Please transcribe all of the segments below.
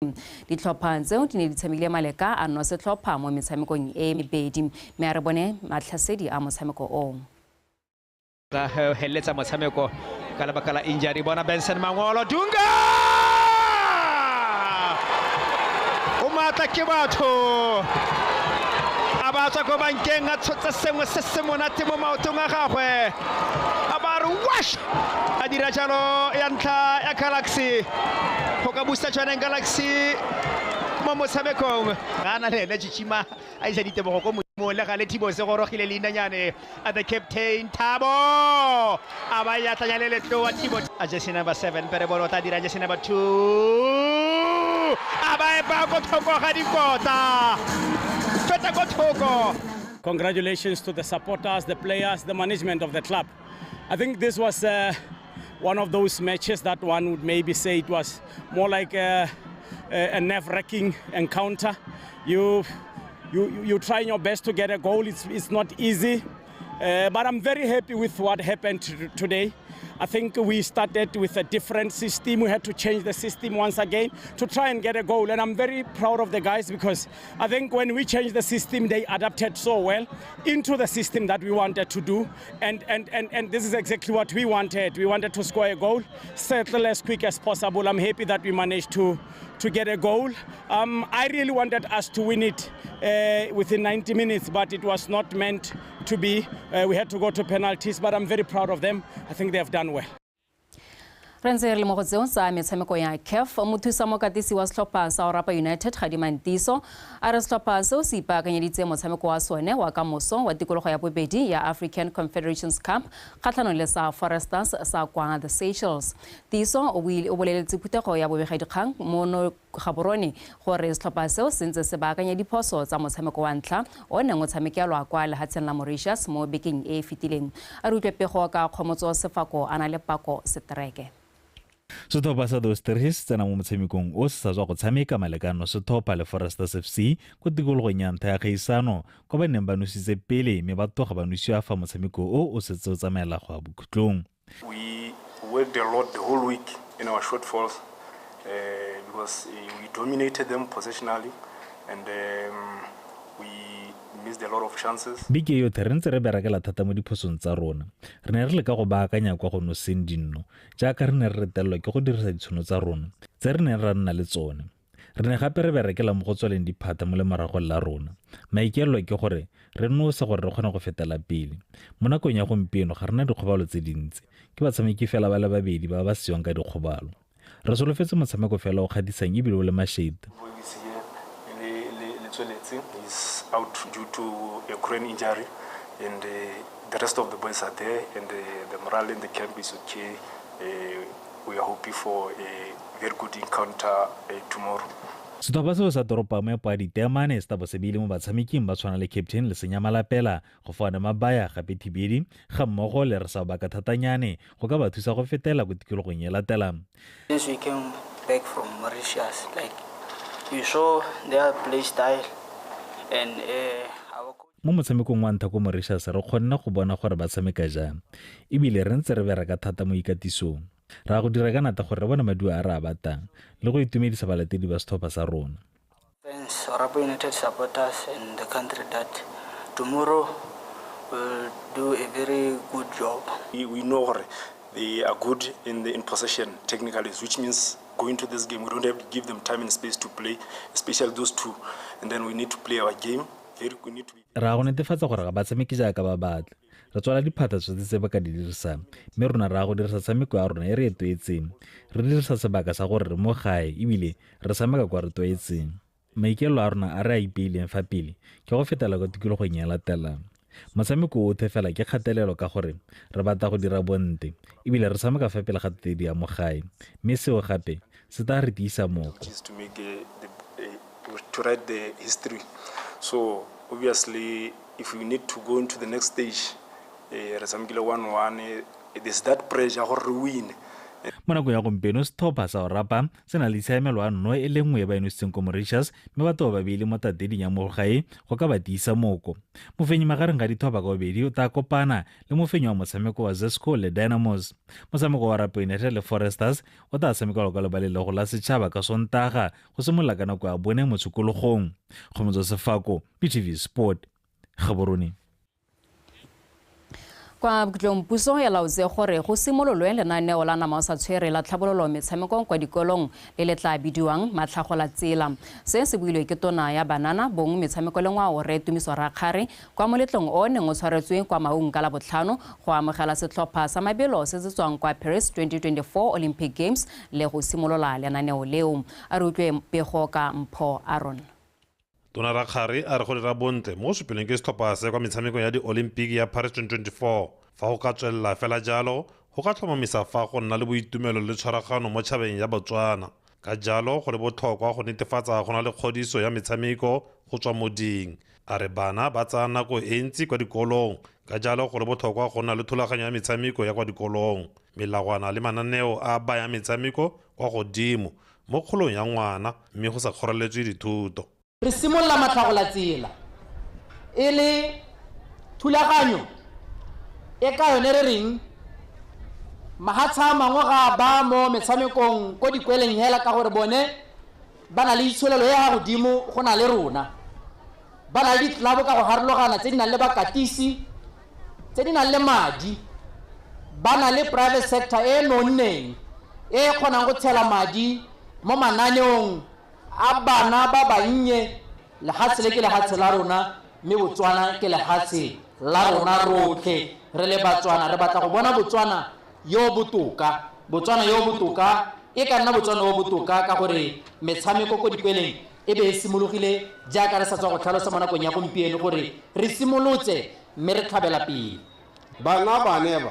Ditlhopha tseo di ne di tshamekile maleka a nno setlhopha mo metshamekong e mebedi, mme a re bone matlhasedi a motshameko oo. Tla heletsa motshameko ka lebaka la injury. Bona Benson Mangolo Dunga o maatla ke batho a ba tswa ko bankeng, a tshotse sengwe se se monate mo maotong a gagwe, a ba re wash, a dira jalo ya ntlha ya Galaxy go ka busa Jwaneng Galaxy mo motshamekong. Ga na le ene Chichima a isa ditebogo ko modimo le gale. Thibo se gorogile leinanyane a the captain Thabo a ba ya tlanya le letloa Thibo a jersey number 7 pere bolo tla dira jersey number 2 a ba epa ko thoko ga dikota feta ko thoko. Congratulations to the supporters, the players, the management of the club. I think this was one of those matches that one would maybe say it was more like a nerve-wracking encounter. You trying your best to get a goal. It's not easy. But I'm very happy with what happened today. I think we started with a different system. We had to change the system once again to try and get a goal. And I'm very proud of the guys because I think when we changed the system, they adapted so well into the system that we wanted to do. And this is exactly what we wanted. We wanted to score a goal, settle as quick as possible. I'm happy that we managed to get a goal. I really wanted us to win it within 90 minutes, but it was not meant to be. We had to go to penalties, but I'm very proud of them. I think they have done well. Re ntse re le mo go tseo tsa metshameko ya CAF, mothusa mokatisi wa setlhopha sa Orapa United Gadimantiso a re setlhopha seo se ipaakanyeditse motshameko wa sone wa kamoso wa tikologo ya bobedi ya African Confederations Cup kgatlhanong le sa Foresters sa kwa the Seychelles. Tiso o boleletse phuthego ya bobegadikgang mono Gaborone gore setlhopha seo se ntse se baakanya diphoso tsa motshameko wa ntlha o neng o tshamekelwa kwa lehatsheng la Mauritius mo bekeng e e fetileng. A re utlwe pego ka Kgomotso Sefako a na le Pako Setereke. Setlhopha sa Those se tsena mo motshamekong o se sa tswa go tshameka malekano setlhopha le Foresters FC ko tikologong ya ntlha ya kgaisano kwa ba neng ba nositse pele, mme ba tloga ba nosiwa fa motshameko o o setse o tsamaela go ya bokhutlong. We worked a lot the whole week in our shortfalls because we dominated them positionally and we missed a lot of chances. Beke yotlhe re ntse re berekela thata mo diphosong tsa rona. Re ne re leka go baakanya kwa go noseng dinno jaaka re ne re retelelwa ke go dirisa ditšhono tsa rona tse re neng ra nna le tsone. Re ne gape re berekela mo go tswaleng diphata mo lemoragong la rona. Maikaelelo ke gore re nose gore re kgone go fetela pele. Mo nakong ya gompieno ga rena dikgobalo tse dintsi, ke batshameki fela ba le babedi ba ba seyong ka dikgobalo. Re solofetse motshameko fela o kgatlhisang ebile o le mašete. Is out due to a groin injury, and the rest of the boys are there, and the morale in the camp is okay. We are hoping for a very good encounter tomorrow. Setlhopha seo sa toropo ya moepo wa diteemane se tabo se beile mo batshameking ba tshwana le captain Lesenya Malapela, go fana Mabaya gape Thibedi ga mmogo le re sa baka thatanyane go ka ba thusa go fetela ko tikologong e latelang. Since we came back from Mauritius, like we saw their play style and our Mo motshamekong wa ntlha ko Mauritius re kgonne go bona gore ba tshameka jang, ebile re ntse re bereka thata mo ikatisong. Re a go dira ka nata gore re bone maduo a re a batlang le go itumedisa balatedi ba setlhopha sa rona. Fans, Orapa United supporters and the country that tomorrow will do a very good job. We know gore they are good in possession technically, which means going to this game we don't have to give them time and space to play, especially those two. And then we need to play our game. Very, we need to be Re a go netefatsa gore ga ba tshameke jaaka ba batla. Re tswala diphata tsotlhe tse ba ka di dirisang, mme rona re a go dirisa tshameko ya rona e re e tlwaetseng, re dirisa sebaka sa gore re mo gae ebile re tshameka kwa re tlwaetseng. Maikaelelo a rona a re a ipeileng fa pele ke go fetela kwa tikologong e latelang. Motshameko otlhe fela ke kgatelelo ka gore re batla go dira bonte ebile re tshameka fa pele ga tetedi ya mo gae, mme seo gape se tla re tiisa moko. Which is to make to write the history. So obviously, if we need to go into the next stage, re tshamekile 1-1, there's that pressure gore re win. Mo nakong ya gompieno setlhopha sa Orapa se na le tshiamelo ya nno e le nngwe e ba e nositseng ko Mauritius, mme batho ba babedi mo tateding ya mo gae go ka ba tiisa moko. Mofenyi magareng ga ditlhopha ka bobedi o tla kopana le mofenyi wa motshameko wa Zesco le Dynamos. Motshameko wa Orapa United le Foresters o tla tshamekelwa kwa lebaleng la setšhaba ka Sontaga go simolola ka nako ya 4 mo tshokologong. Kgomotso Sefako, BTV Sport, Gaborone. Kwa bokhutlong puso ya laotse gore go simololwe lenaneo la nama o sa tshwere la tlhabololo metshameko kwa dikolong le le tla bidiwang Matlhagola Tsela. Se se builwe ke tona ya banana bong metshameko le ngwao Rre Tumiso Rakgare kwa moletlong o neng o tshwaretswe kwa Maung ka Labotlhano go amogela setlhopha sa mabelo se se tswang kwa Paris 2024 Olympic Games le go simolola lenaneo leo. A re utlwe pego ka Mpho Aron. Tona Rakgare a re go dira bontle mo go supilweng ke setlhopha se kwa metshamekong ya di-Olympic ya Paris 2024. Fa go ka tswelela fela jalo, go ka tlhomamisa fa go nna le boitumelo le tshwaragano mo tšhabeng ya Botswana. Ka jalo go le botlhokwa go netefatsa go na le kgodiso ya metshameko go tswa moding. A re bana ba tsaya nako e ntsi kwa dikolong, ka jalo go le botlhokwa go nna le thulaganyo ya metshameko ya kwa dikolong. Melawana le mananeo a bayang metshameko kwa godimo mo kgolong ya ngwana, mme go sa kgoreletswe dithuto. Re simolola Matlhagola Tsela e le thulaganyo e ka yone re reng mahatsha a mangwe ga ba mo metshamekong ko dikweleng hela ka gore bone ba na le itsholelo e ya godimo go na le rona, ba na le ditlelabo ka go harologana tse di nang le bakatisi, tse di nang le madi, ba na le private sector e nonneng e kgonang go tshela madi mo mananeong a bana ba bannye. Lehatshe le ke lehatshe la rona, mme Botswana ke lehatshe la rona rotlhe re le Batswana. Re batla go bona Botswana yo botoka, Botswana yo botoka e ka nna Botswana yo botoka ka gore metshameko ko dikweleng e be e simologile jaaka re sa tswa go tlhalosa mo nakong ya gompieno gore re simolotse mme re tlhabela pele. Bana bane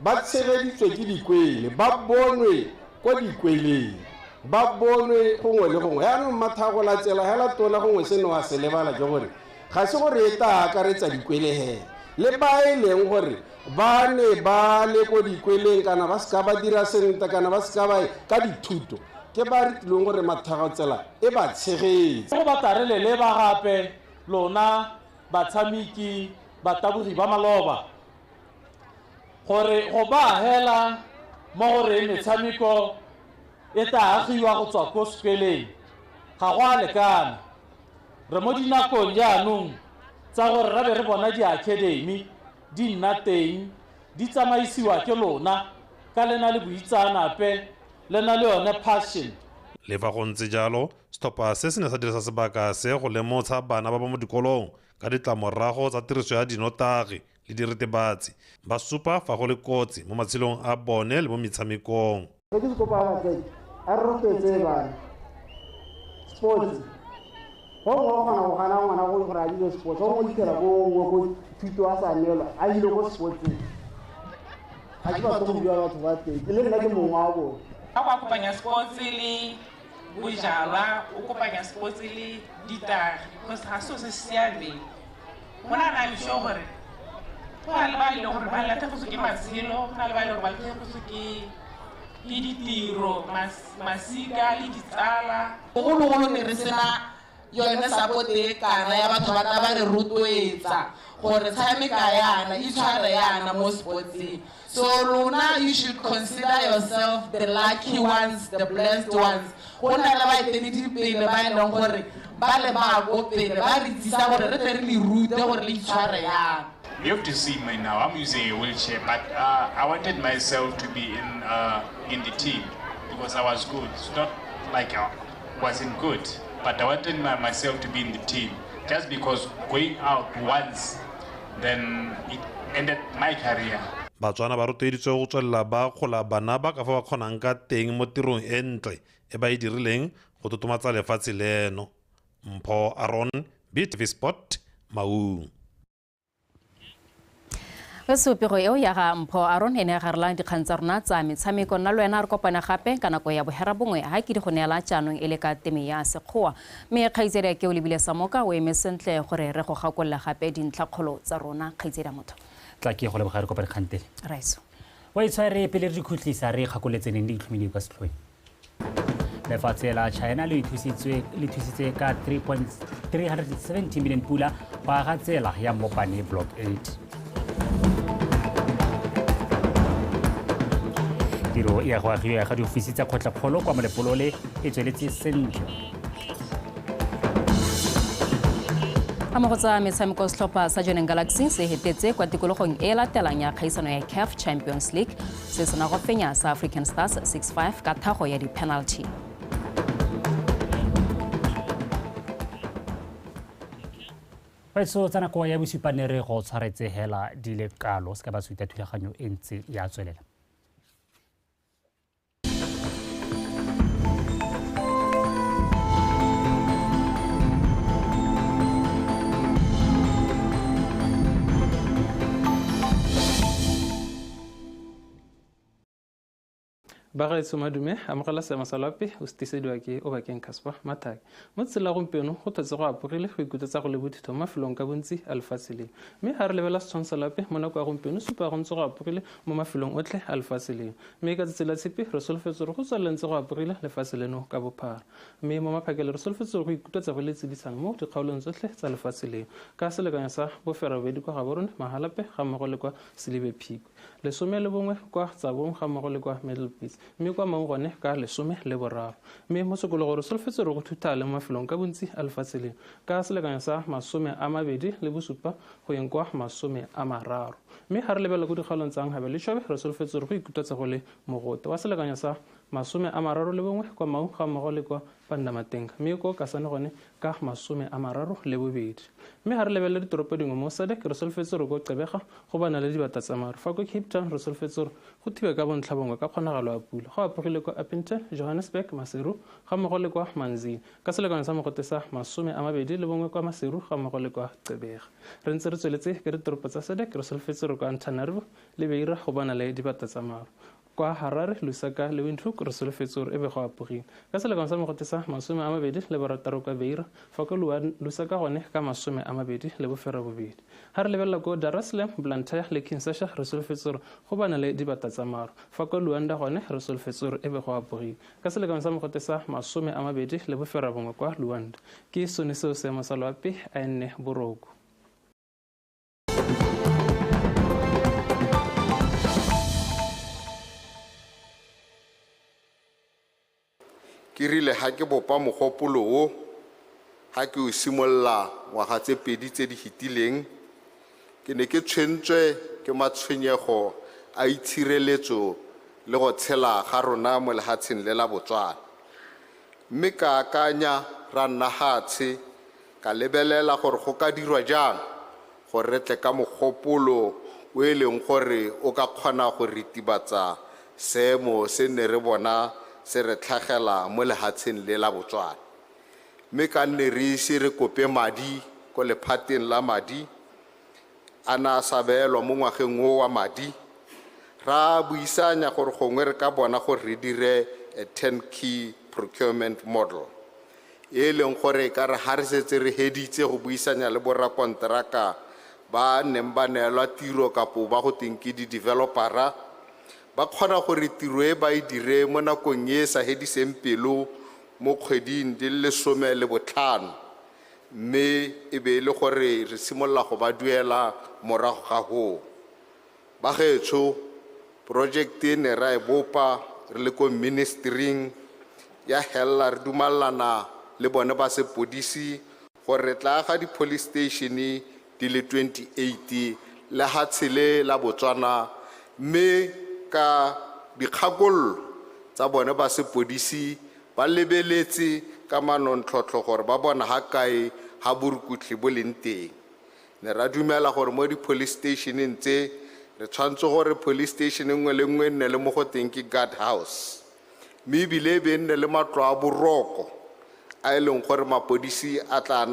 ba tshegeditswe ke dikwele, ba bonwe kwa dikweleng, ba bonwe gongwe le gongwe. Yaanong Matlhagola Tsela hela tona gongwe seno a se lebala ke gore ga se gore e tla akaretsa dikwele hela le ba e leng gore ba ne ba le ko dikweleng kana ba seka ba dira sentle kana ba seka ba ka dithuto, ke ba re tlileng gore Matlhagola Tsela e ba tshegetse. Go batla re le leba gape lona batshameki batabogi ba maloba gore go ba hela mo gore metshameko e tla agiwa go tswa ko sekweleng ga go a lekana. Re mo dinakong jaanong tsa gore ra be re bona di-academy di nna teng di tsamaisiwa ke lona ka le na le boitseanape le na le yone passion. Le fa go ntse jalo, setlhopha se se ne sa dirisa sebaka se go lemotsha bana ba ba mo dikolong ka ditlamorago tsa tiriso ya dinotagi le diritibatsi, ba supa fa go le kotsi mo matshelong a bone le mo metshamekong. Re ke se kopa batsadi a re rotloetse bana sports, go gongwe o kgona go gana ngwana gore a dire sports, go gongwe o fitlhela ko gongwe ko thuto a sa neelwa a ile ko sportseng. Ga ke batle go bua batho ba teng, le nna ke mongwe wa bone. Ga go a kopanya sports le bojalwa, o kopanya sports le ditagi, because ga seo se se siameng. Go na I'm sure gore go na le ba e leng gore ba latlhegetswe ke matshelo, go na le ba e leng gore ba latlhegetswe ke ditiro, masika le ditsala. Bogologolo ne re sena yone support e kana ya batho ba tla ba re rotloetsa gore tshameka yana, itshware yana mo sportseng. So lona you should consider yourself the lucky ones, the blessed ones. Go na le baeteledipele ba e leng gore ba le ba ko pele ba re tsisa gore re tle re le rute gore le itshware yang. You have to see me now. I'm using a wheelchair, but I wanted myself to be in the team because I was good. It's not like I wasn't good, but I wanted myself to be in the team just because going out once, then it ended my career. Batswana ba rotloeditswe go tswelela ba kgola bana ba ka fa ba kgonang ka teng mo tirong e ntle e ba e dirileng go totomatsa lefatshe leno. Mpho Aron, BTV Sport, Maung. Pego eo ya ga Mpho Aron e ne ya garela dikgang tsa rona tsa metshameko. Nna le wena re kopana gape ka nako ya 9:30 ha ke di go neela jaanong e le ka teme ya Sekgowa. Mme kgaitsedi ya ke o lebile Samoka o eme sentle gore re go gakolola gape dintlhakgolo tsa rona. Kgaitsedi ya motho tla ke go leboga re kopane kgantele. Raiso. Wa itshware pele re dikhutlisa re kgakoletseneng di itlhomile kwa setlhoeng. Lefatshe la China le thusitse ka 370 million pula go aga tsela ya Mopane Block 8. Tiro ya go agiwa ga diofisi tsa kgotlakgolo kwa Molepolole e tsweletse sentle. Ga mo go tsa metshameko, setlhopha sa Jwaneng Galaxy se hetetse kwa tikologong e latelang ya kgaisano ya CAF Champions League se sena go fenya sa African Stars 6-5 ka thago ya di-penalty. Baetso tsa nako ya bosupane re go tshwaretse hela di le kalo se ka ba suta thulaganyo e ntse ya tswelela. Bagaetsho madume, amogela seemo sa loapi o se tisediwa ke Obakeng Casper Mathake. Mo tsela gompieno go thotse go apogile go ikutlwetsa go le bothitho mo mafelong ka bontsi a lefatshe leno. Mme ga re lebela setshwantsho sa loapi mo nako ya gompieno supa go ntse go apogile mo mafelong otlhe a lefatshe leno. Mme ka tsatsi la tshipi re solofetse gore go tswelele ntse go apogile lefatshe leno ka bophara. Mme mo maphakele re solofetse gore go ikutlwetsa go le tsidisana mo dikgaolong tsotlhe tsa lefatshe leno. Ka selekanyo sa boferabobedi kwa Gaborone, Mahalapye ga mmogo le kwa Selibe Phikwe, 11 kwa Tsabong ga mmogo le kwa Middlepits, mme kwa Maun gone ka 13. Mme mo sekolo re solofetse gore go thuta le mo mafelong ka bontsi a lefatshe leno ka selekanyo sa 27 go yeng kwa 30. Mme ga re lebelela ko dikgaolong tsa Nhabe le Chobe re solofetse gore go ikutlwetsa go le mogote wa selekanyo sa 31 kwa Maun ga mmogo le kwa Pandamatenga, mme ko Kasane gone ka 32. Mme ga re lebelela ditoropo dingwe mo SADC re solofetse gore ko Gqeberha go bana le dibata tsa maru, fa ko Cape Town re solofetse gore go thibe ka bontlha bongwe ka kgonagalo ya pula. Go apogile kwa Upington, Johannesburg, Maseru ga mmogo le kwa Manzini ka selekanyo sa mogote sa 21 kwa Maseru ga mmogo le kwa Gqeberha. Re ntse re tsweletse ke ditoropo tsa SADC re solofetse gore kwa Antananarivo le Beira go bana le dibata tsa maru. Kwa Harare, Lusaka le Windhoek re solofetse gore e be go apogile ka selekanyo sa mogote sa 26 kwa Beira, fa ko Lusaka gone ka 28. Ga re lebelela ko Dar es Salaam, Blantyre le Kinshasa re solofetse gore go bana le dibata tsa maru, fa ko Luanda gone re solofetse gore e be go apogile ka selekanyo sa mogote sa 29 kwa Luanda. Ke sone seo seemo sa loapi a nne boroko. Ke rile ha ke bopa mogopolo o, ha ke o simolola ngwaga tse pedi tse di fetileng, ke ne ke tshwentswe ke matshwenyego a itshireletso le go tshela ga rona mo lefatsheng le la Botswana. Mme ka akanya ra nna hatshe, ka lebelela gore go ka dirwa jang gore re tle ka mogopolo o e leng gore o ka kgona go ritibatsa seemo se ne re bona se re tlhagela mo lefatsheng le la Botswana. Mme ka nne re ise re kope madi ko lephateng la madi a na a sa beelwa mo ngwageng o wa madi, ra buisanya gore gongwe re ka bona gore re dire a turnkey procurement model e leng gore ka re ha re setse re heditse go buisanya le borrakonteraka ba neng ba neelwa tiro kapo ba go teng ke di-developera, ba kgona gore tiro e ba e dire mo nakong e sa hediseng pelo mo kgweding di le 15, mme e be e le gore re simolola go ba duela morago ga hoo. Bagaetsho, project e ne ra e bopa re le ko ministering ya hella re dumellana le bone ba sepodisi gore re tla aga di-police station di le 28 lehatshe le la Botswana, mme ka dikgakololo tsa bone ba sepodisi ba lebeletse ka manontlhotlho gore ba bona ha kae ha borukutlhi bo leng teng. Ne ra dumela gore mo di-police stationeng tse re tshwanetse gore police station nngwe le nngwe e nne le mo go teng ke guard house, mme ebile e be nne le matlo a boroko a e leng gore mapodisi a tla